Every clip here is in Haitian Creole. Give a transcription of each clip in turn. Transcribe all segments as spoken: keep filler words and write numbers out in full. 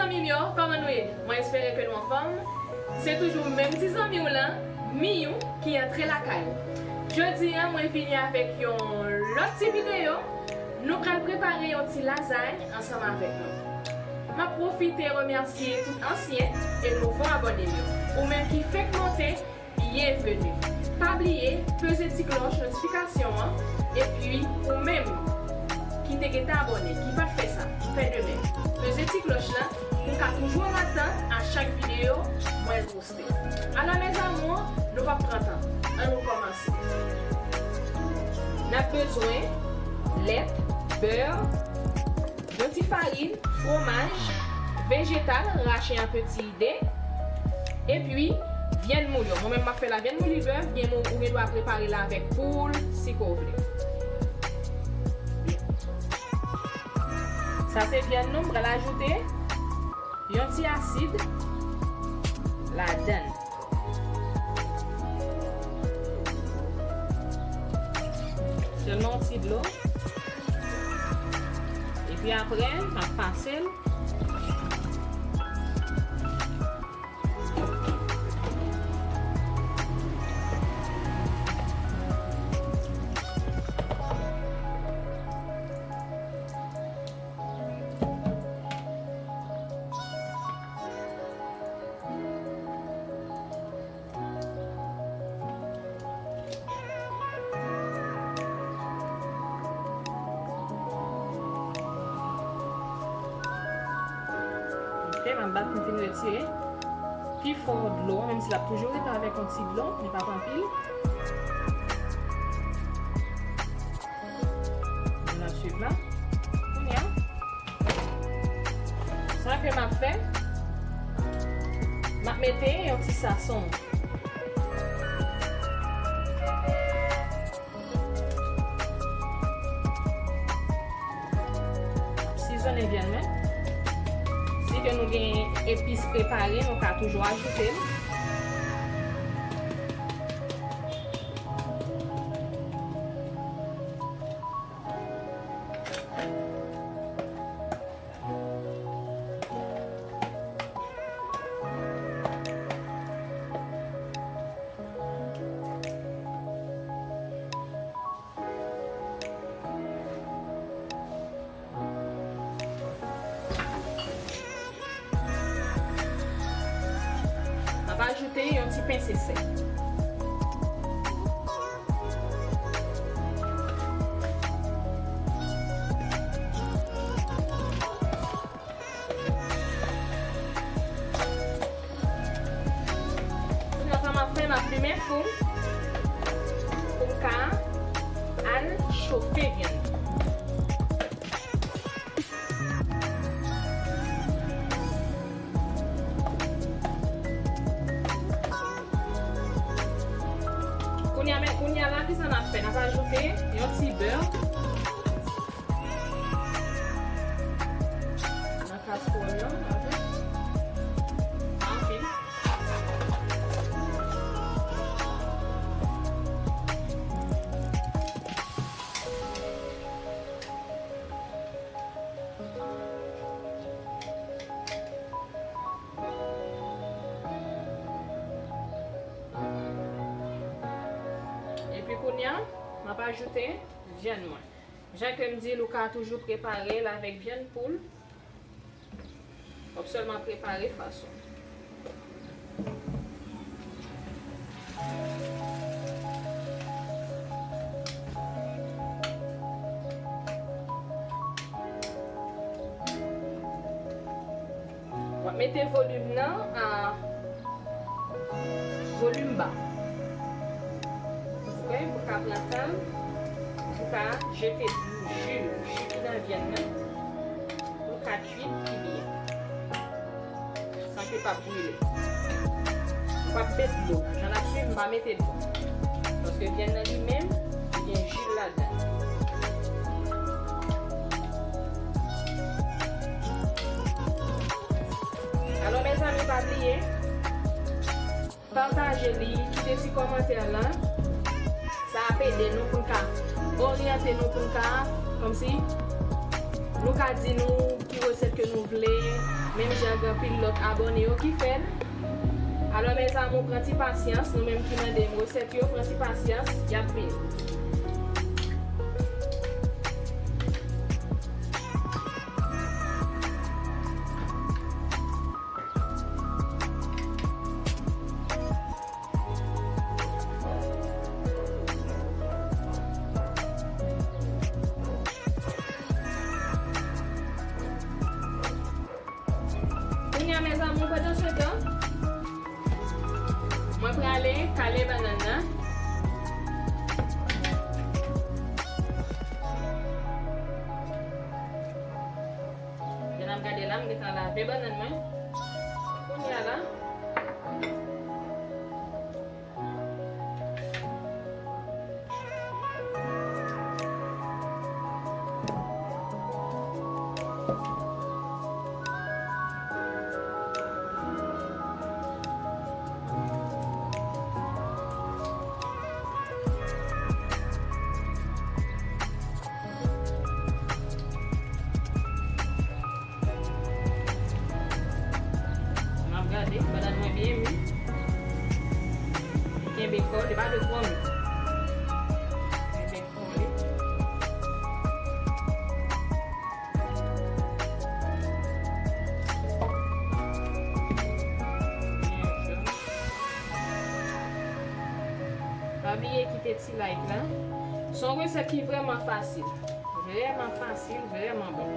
Zanmi m yo, kòman nou ye? Mwen espere ke nou anfòm. Se toujou menm ti zanmi w lan, Miyou, ki antre lakay ou. Jodi a, mwen vini avèk yon lòt ti videyo. Nou pral prepare yon ti lazay ansanm avèk nou. M ap pwofite remèsye tout ansyen e nouvo abòne m yo. Ou menm ki fenk monte, byenveni. Pa bliye peze ti klòch notifikasyon an, epi ou menm ki te gentan abòne, ki pa t fè sa, fè de menm. Peze ti klòch lan pou w ka toujou an atant a chak videyo mwen poste. Alò, mes amours, nou p ap pran tan. An nou kòmanse. N ap bezwen lèt, bè, yon ti farin, fwomaj, vejetal, rache an peti de, epi vyann mou yo. Mwen menm, m ap fè l a vyann mou libè, byen mou, ou gen dwa prepare l avèk poul, si ke w vle. Sa se vyann nou, m pral ajoute yon ti asid ladann. Sèlman yon ti dlo. Epi apre, m ap pase l. Ok, m ap bat pou m fin retire pi fò dlo an, menm si l ap toujou rete avèk yon ti dlo, men pa anpil. N ap swiv la. Kounye a, sa ke m ap fè, m ap mete yon ti sason. Sizonnen vyann mwen. Si ke nou gen epis prepare, nou ka toujou ajoute l. M ap ajoute yon ti pense sèl. Kounye a sa m ap fè, m ap limen fou m pou m ka al chofe vyann nan. Kounye a, men, kounye a la, kisa n ap fè? N ap ajoute yon ti bè nan kastwòl lan avèk. Pa anpil. Epi kounye a, m ap ajoute vyann mwen. Jan ke m di l, ou ka toujou prepare l avèk vyann poul. W ap sèlman prepare fason. W ap mete volim nan a volim ba. Ok, pou ka pran tan, pou ka jete ji, ji ki nan vyann nan, pou ka kuit pi byen. San ke l pa brile. M p ap met dlo. Jan n ap swiv, m pa mete dlo. Paske vyann nan li menm, li gen ji l ladan. Alò, mezanmi, pa bliye, pataje li, kite ti kòmantè lan. Sa ap ede nou pou n ka oryante nou, pou n ka, kòmsi, nou ka di nou ki resèt ke nou vle, menm Deja gen anpil lòt abòne yo ki fè l. Alò, mes amours, pran ti pasyans. Nou menm ki mande m resèt yo, pran ti pasyans. Y ap vini. Kounye a, mes amours, pandan se tan, mwen prale kale bannann nan. Jan n ap gade la, m gentan lave bannann mwen. Kounye a la, N ap gade, bannann mwen byen mi. Kenbe kò l, li pa dwe twò mi. Kenbe kò li. Byen jòn. Pa bliye kite ti like la. Se yon resèt ki vrèman fasil. Vrèman fasil, vrèman bon.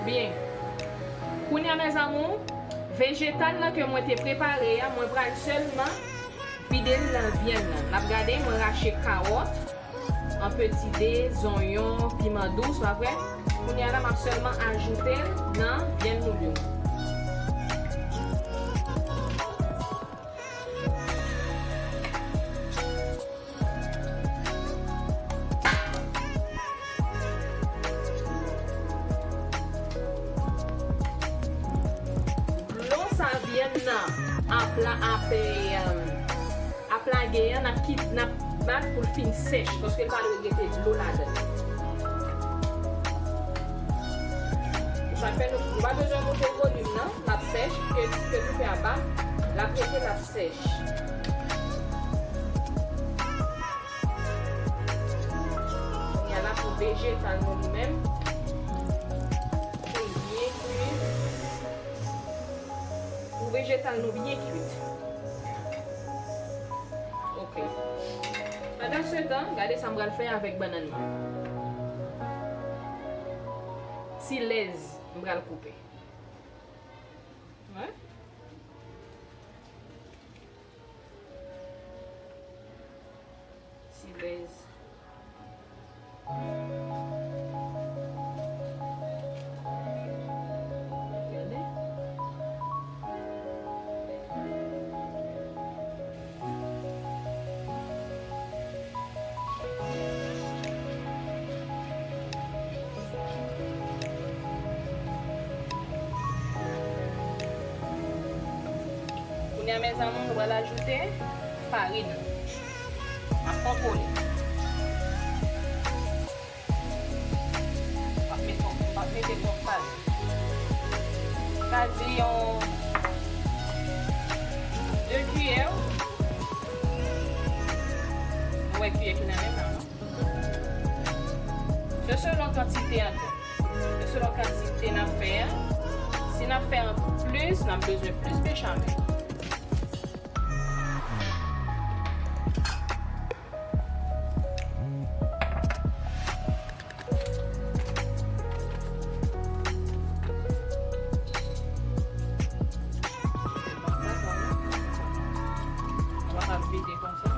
Byen. Kounye a, mes amours, vejetal lan ke mwen te prepare a, mwen pral sèlman vide l nan vyann nan. N ap gade, mwen rache kawòt, an peti de, zonyon, piman dous, pa vre? Kounye a la, m ap sèlman ajoute l nan vyann moul yo. Dlo sa vyann nan ap la, ap, eh, ap lage an, n ap kit-, n ap bat pou l fin sèch, paske l pa dwe rete dlo ladan l. Sa fè nou, nou pa bezwen moute volim nan, l ap sèch, ke, ke nou fè aba, l ap rete, l ap sèch. Kounye a la pou vejetal nou li menm, pou l byen kwi. Pou vejetal nou byen kwit. Ok. Pandan se tan, gade sa m pral fè avèk bannann mwen. Ti lèz m pral koupe. Wè. Ti lèz. Gade. Kounye a, mes amours, nou pral ajoute farin. M ap kontwole. M ap mete, m ap mete twòp farin. Sa di yon de kiyè. Ou wè kiyè ki nan men m la, non? Se selon kantite an tou. Se selon kantite n ap fè an. Si n ap fè an plis, n ap bezwen plis bechamel. Ou kapab vide konsa.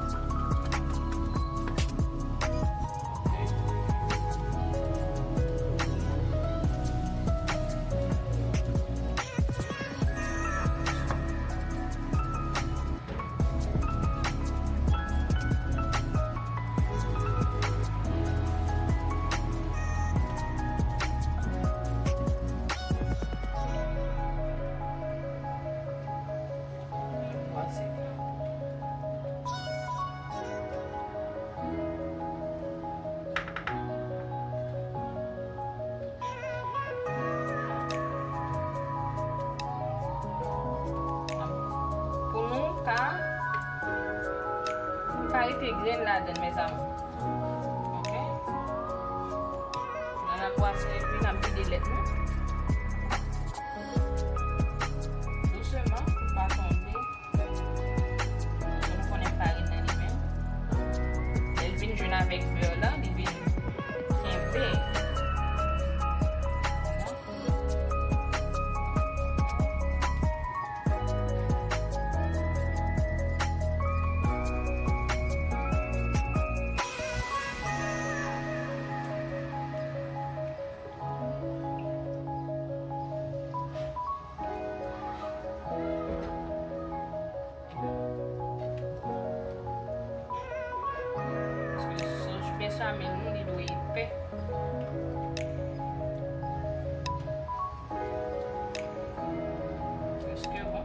Ka, li pa rete grenn ladan l, mes amours. Ok? La n ap bwase epi n ap vide lèt nou. Douseman, pou l pa tonbe. Nou konnen farin nan li menm. Lè l vin jwenn avèk bè la, li vin kenbe. Paske sos bechamel nou, li dwe epè. Prèske bon.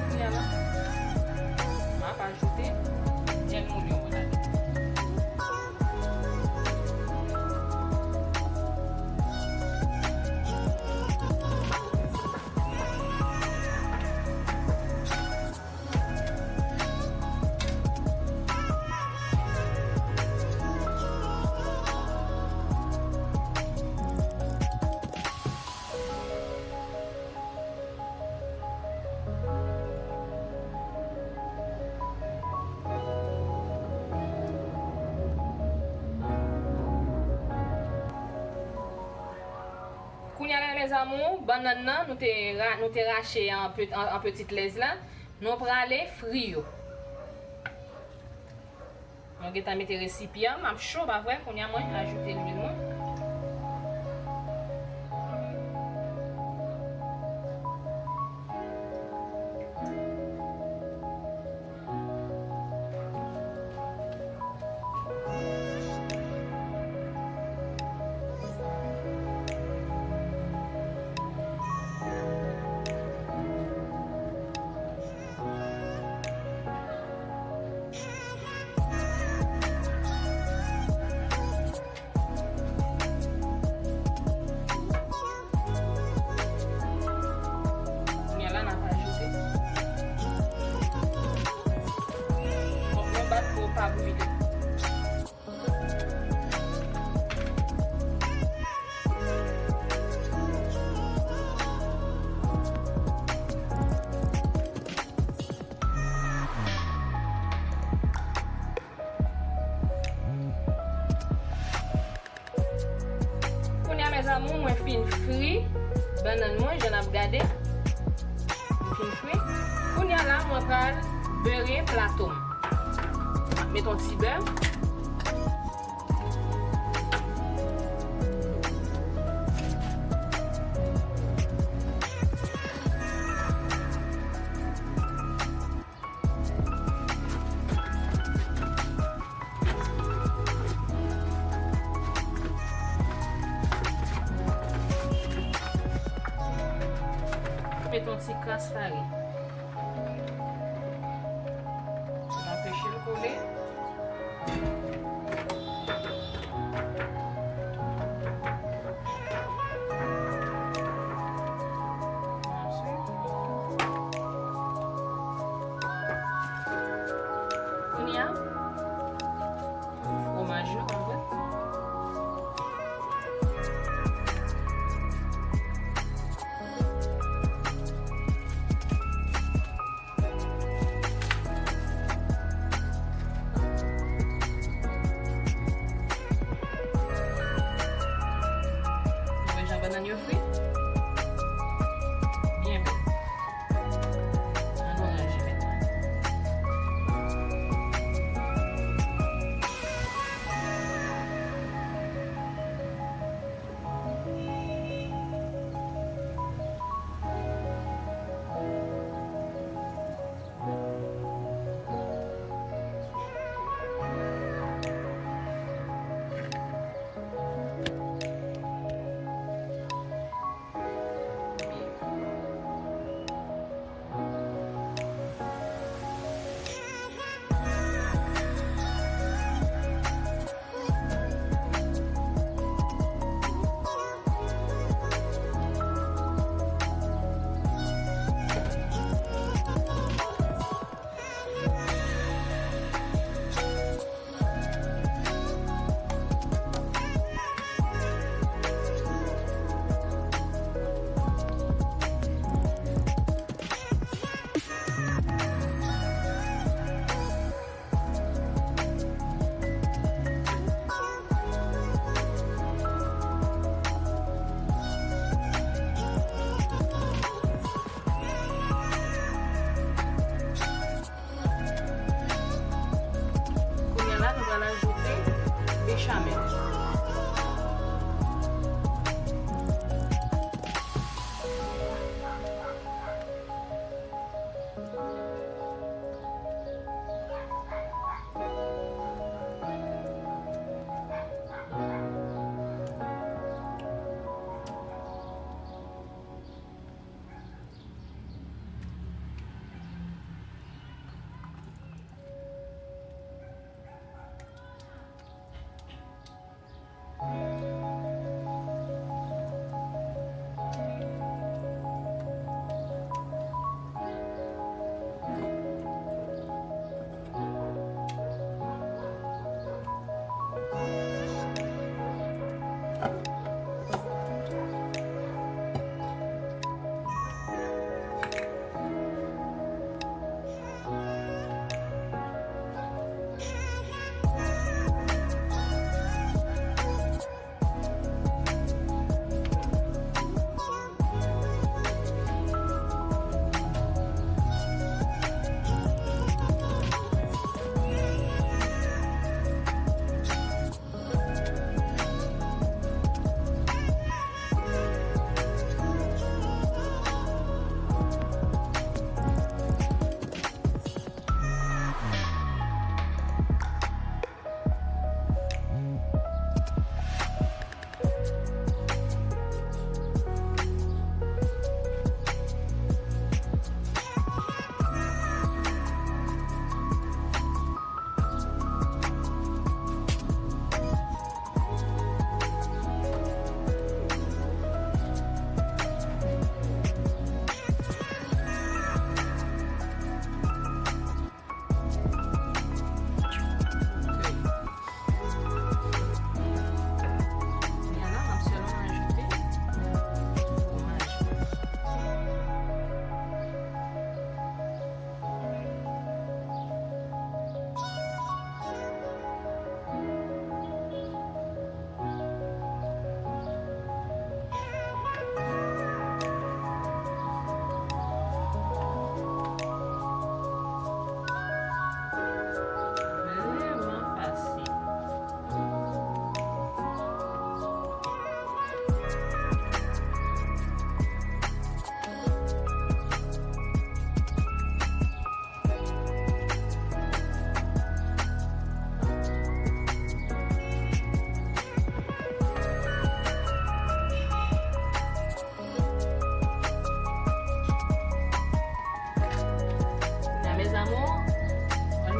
Kounye a la, m ap ajoute dènye ounyon mwen ladan. Kounye a la, mes amours, bannann nan, nou te ra-, nou te rache an pe-, an, an petit lèz la, nou prale fri yo. Mwen gentan mete resipyan, m ap cho, pa vre? Kounye a mwen ajoute lwil mwen. Kounye a la, n ap ajoute. Fòk nou bat pou pa brile. Kounye a, mes amours, mwen fin fri bannann mwen, jan n ap gade. Mwen fin fri. Kounye a la, mwen pral bere plato m. Mwen ap met yon ti bè. Met yon ti kras farin. Anpeche l kole. Kounye a, fwomaj yo, pa vre?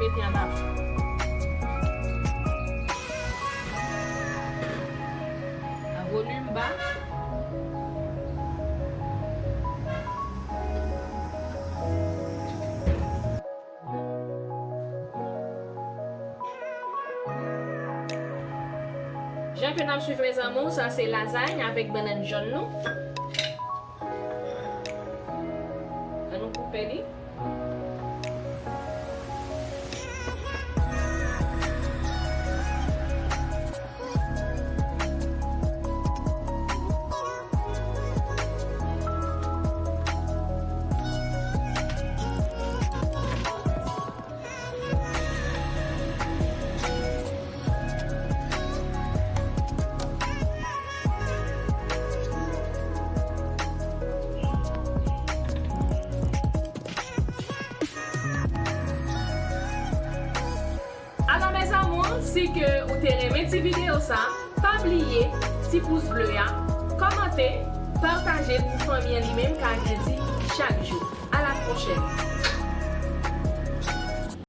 Mete anba. A volim ba. Jan ke n ap swiv, mezanmi, sa se lazay avèk bannann jòn nou. Ann nou koupe li. Alò, mes amours, si ke ou te renmen ti videyo sa, pa bliye ti pous ble a, kòmante, pataje pou fanmi an li menm ka grandi chak jou. À la prochaine!